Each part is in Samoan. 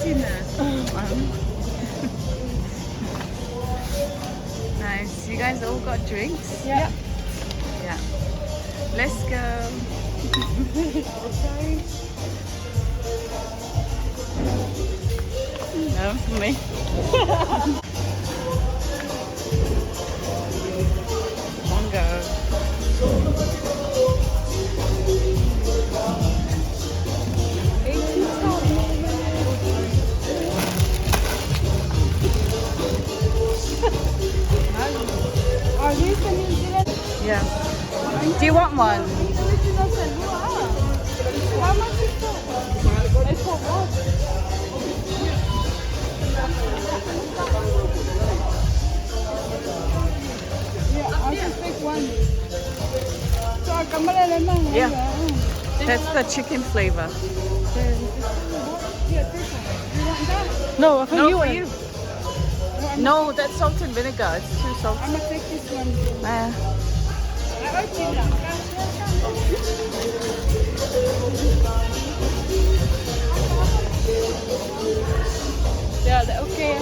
Saltiness. Nice. You guys all got drinks? Yeah. Yeah. Let's go. No, for me. One go. Are these the New Zealand Yeah. Do you want one? original Samoa? How much is that? It's for what? Yeah, I'll just take one. So I come along. Yeah. That's the chicken flavor. Yeah, take one. You want that? No, for No, you. for you. No, that's salt and vinegar. It's too salty. I'm gonna take this one. Yeah, okay.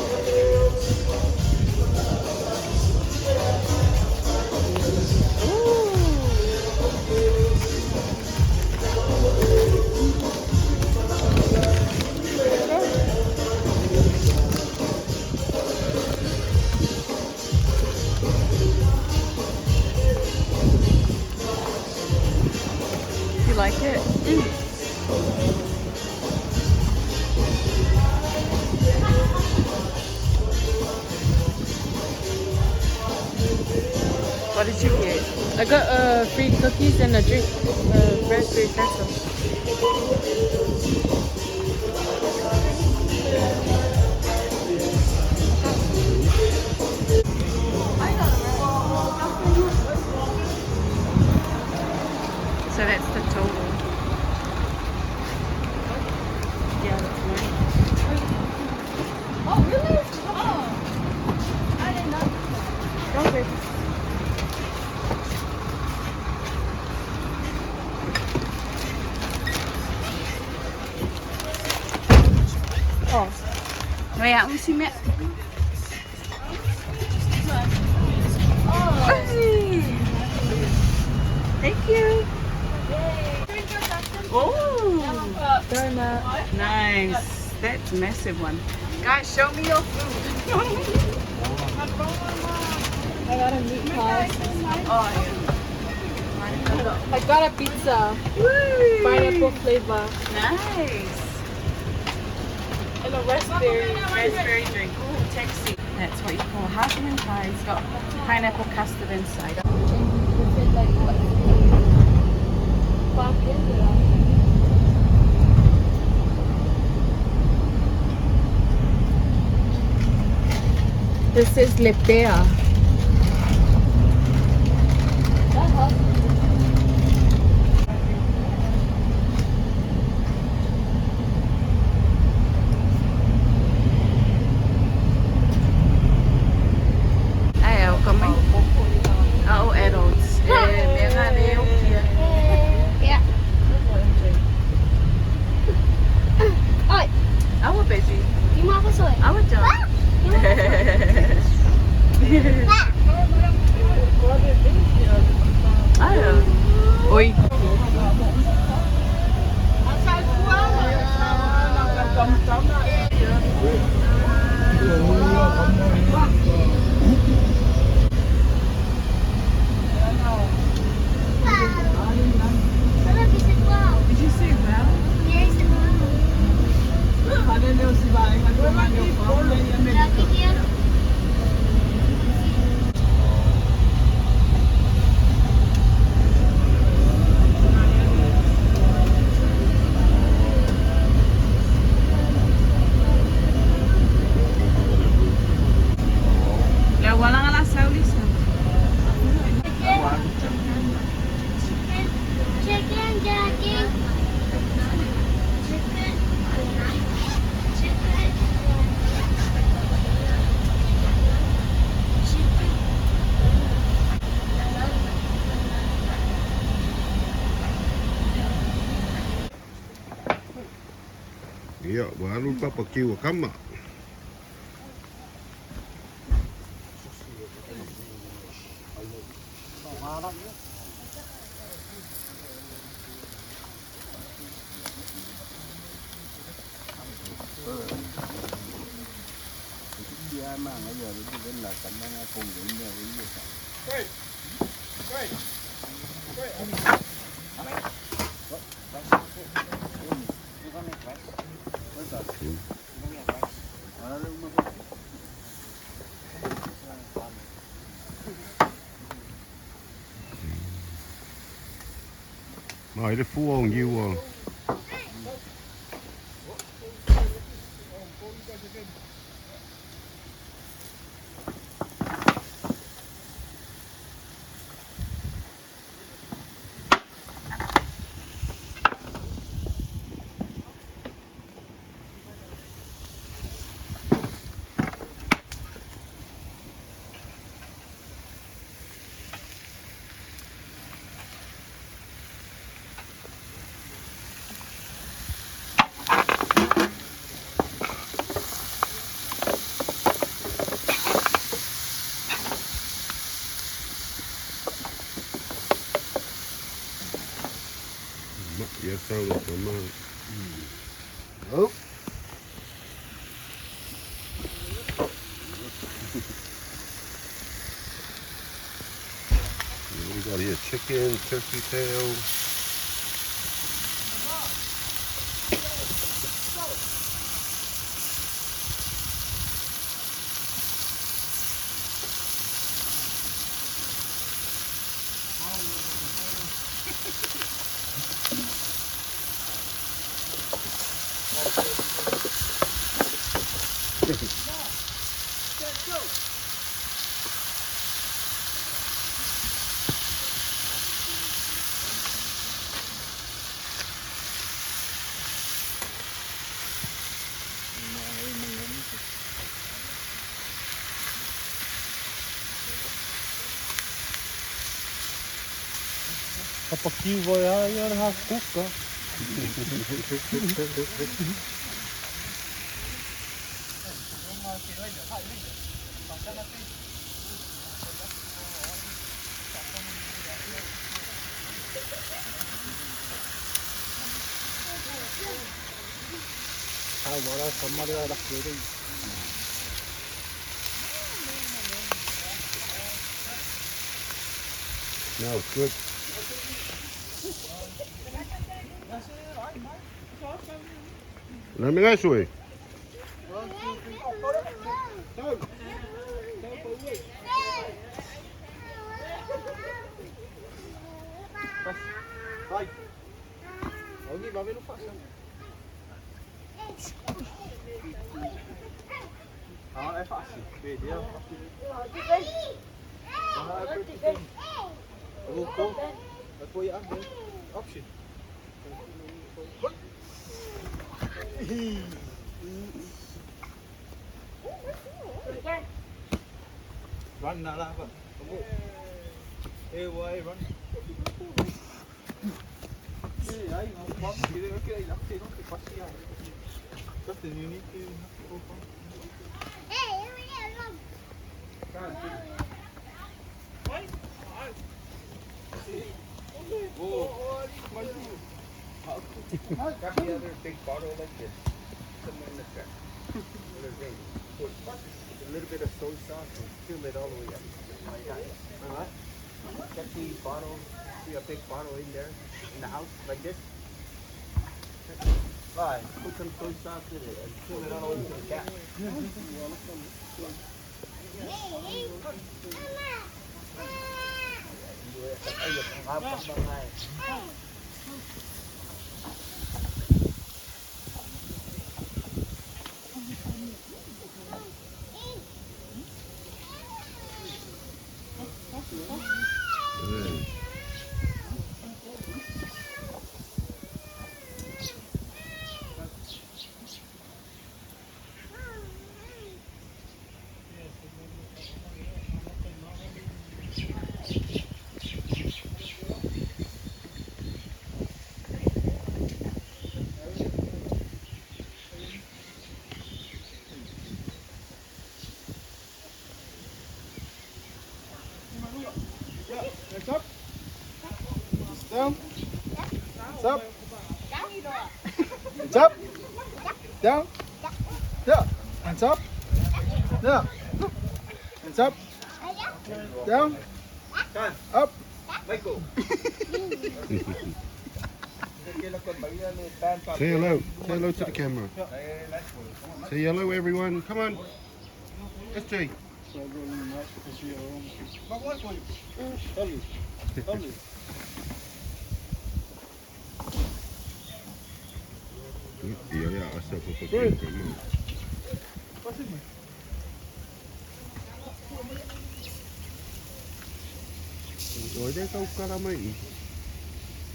You like it? What did you get? I got free cookies and a drink. Raspberry pretzel. So that's the total. Yeah, that's mine. Oh, really? Oh. I didn't know. Okay. Oh. Wait, let me see me. Thank you. Oh, Donut. nice. That's a massive one. Guys, show me your food. I got a meat pie. Oh, yeah. I got a pizza. Woo. Pineapple flavor. Nice. And a raspberry. Raspberry drink. Ooh, taxi. That's what you call half moon pie. It's got pineapple custard inside. This is lepea. Ay, o kami. Oh, adults. Eh, mea ngā reo kia. Yeah. Oi, Awa, Beji. you want this one? Awa, John. Ayo. Oi. Look, he said wow. Did you say well? Yeah, he said wow. Lucky here. Leo, wala nga lang sa ulis. Chicken, chicken, daddy. Chicken, chicken. Alu le papakiu a kama. Mai le fua o niu o. Ia sau le tama. Oh. What we got here? Chicken, turkey tail. Papakiu voi ihan kukka. No, it's good. Let me guys way. Grab the other big bottle like this. Somewhere in the truck. Other thing. Put a little bit of soy sauce and fill it all the way up. Like that. Uh-huh. Get the bottle, see a big bottle in there in the house like this. Right. Put some soy sauce in it and fill it all the way to the cap. Hey. Down. Yeah. Hands up. Yeah. Hands up. Down. Up. Michael. Say hello. Say hello to the camera. Say hello, everyone. Come on. SJ. Yeah, I said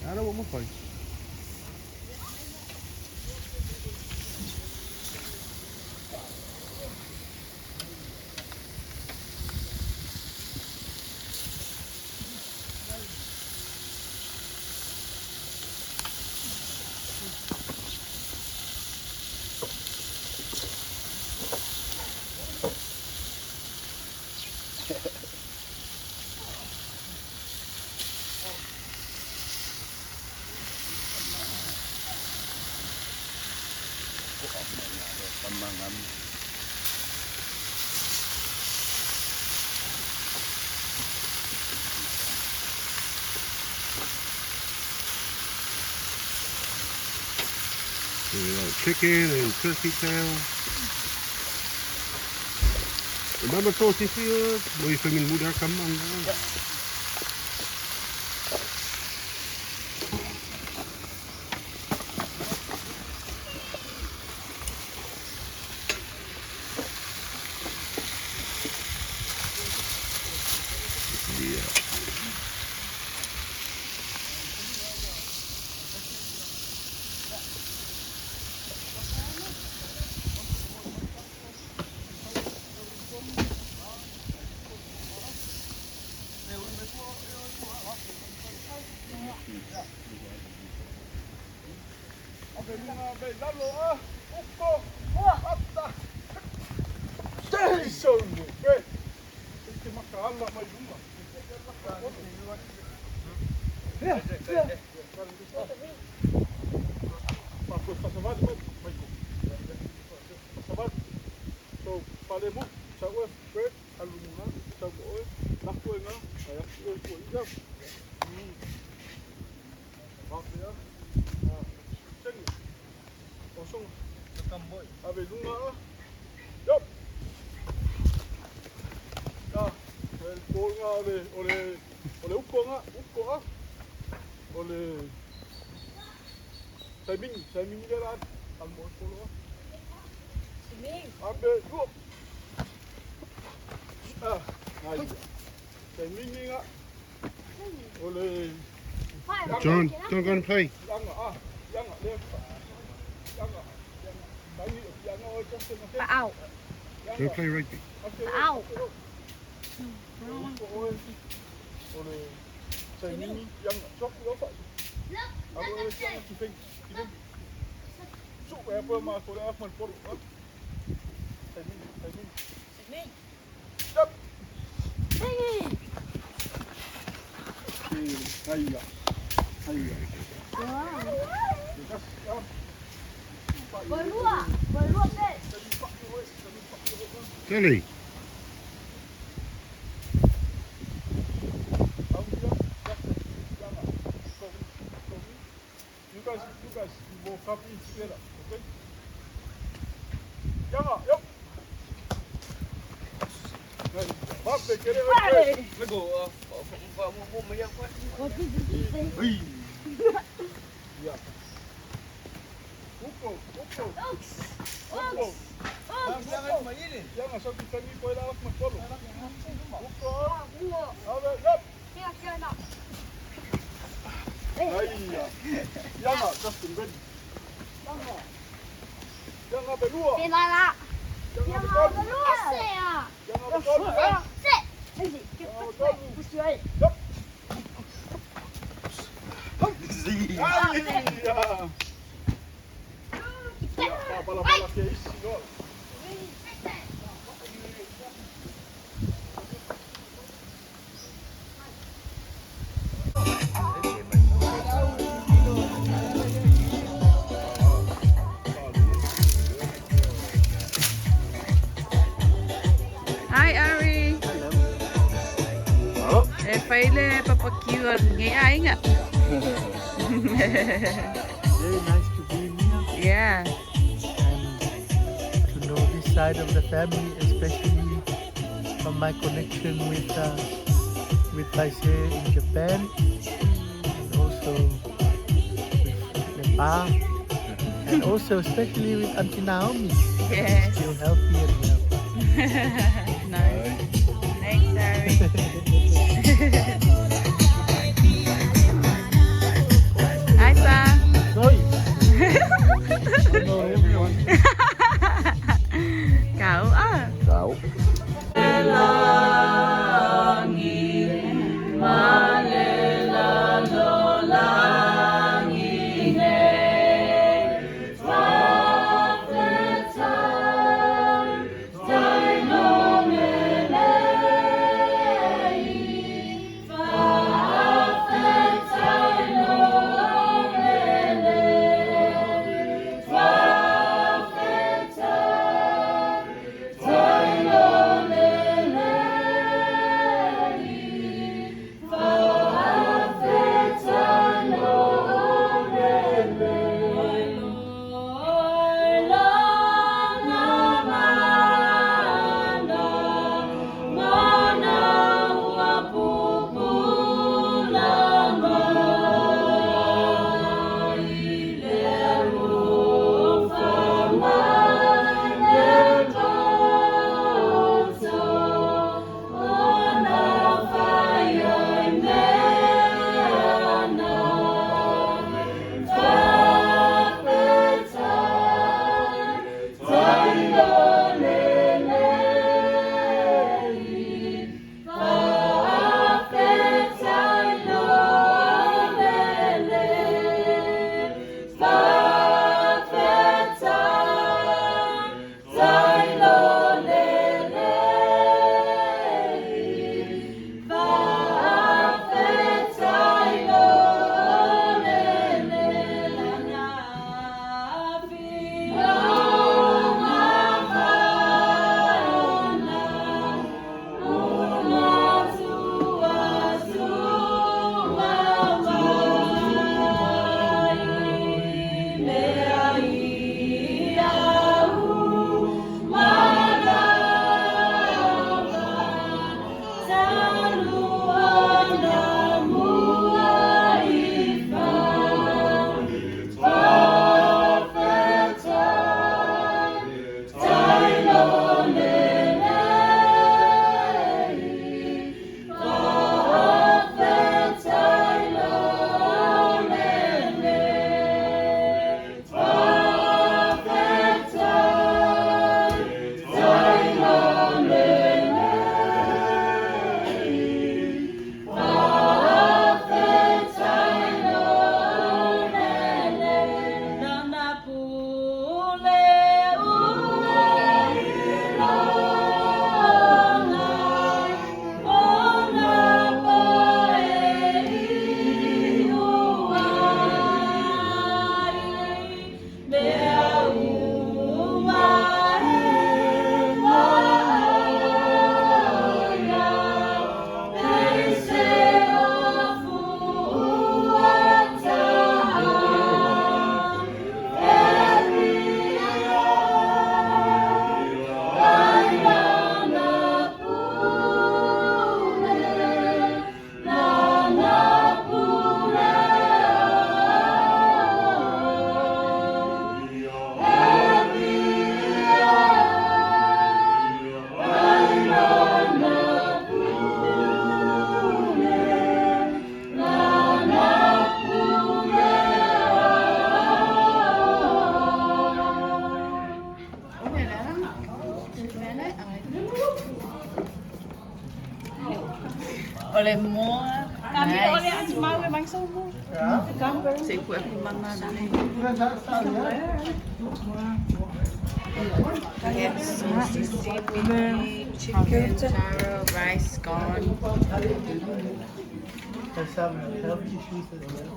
Ara o mawhai. So we got chicken and turkey tail. Remember tortilla? Moet je van mijn moeder komen? Yeah. John, don't go and play. Out. Go play rugby. Out. Kelly. You guys, you will come in together, okay? Yanga, yep. Hi Ari. Hello. E whaile papakiu a nge ainga. Very nice to be here Yeah. and to know this side of the family, especially from my connection with Taisei in Japan and also with Nepal and also especially with Auntie Naomi. Yes. Still healthy and well. Nice. Thanks, Ari. Hi, Pa. Sorry. Hello everyone. Kau ah. Ciao. Ole moa. Nice. Se pue manga na nei. Yes, chicken, taro, rice, gone. There's some health issues as well.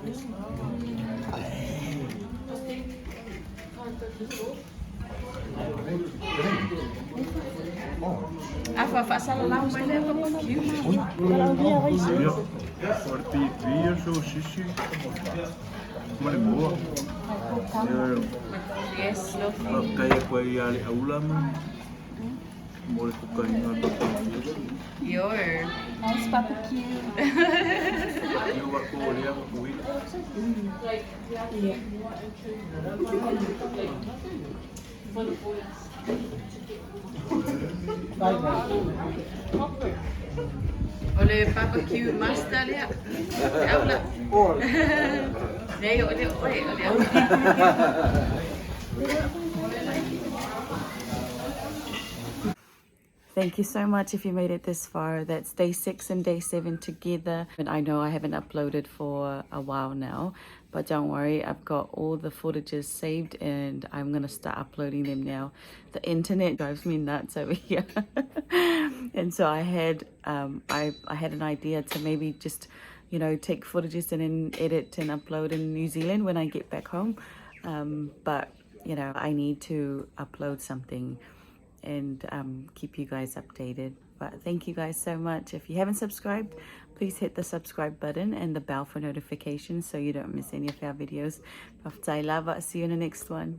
Afa faasalalau mai lea barbecue. Ia, o le pipi, o sosisi, ma le moa. Ia, Yes, lovely. faafetai atu ai ia le aula ma mo le tokaina o le barbecue. Yo. Nice barbecue. Ia ua ko lea ma kuila. O le barbecue master lea. Le aula. Nei, o le oe, o le aula. Thank you so much if you made it this far. That's day 6 and day 7 together. And I know I haven't uploaded for a while now, but don't worry, I've got all the footages saved and I'm gonna start uploading them now. The internet drives me nuts over here. And so I had I had an idea to maybe just, you know, take footages and then edit and upload in New Zealand when I get back home. But you know, I need to upload something and keep you guys updated. But thank you guys so much. If you haven't subscribed, please hit the subscribe button and the bell for notifications so you don't miss any of our videos. Faafetai lava. See you in the next one.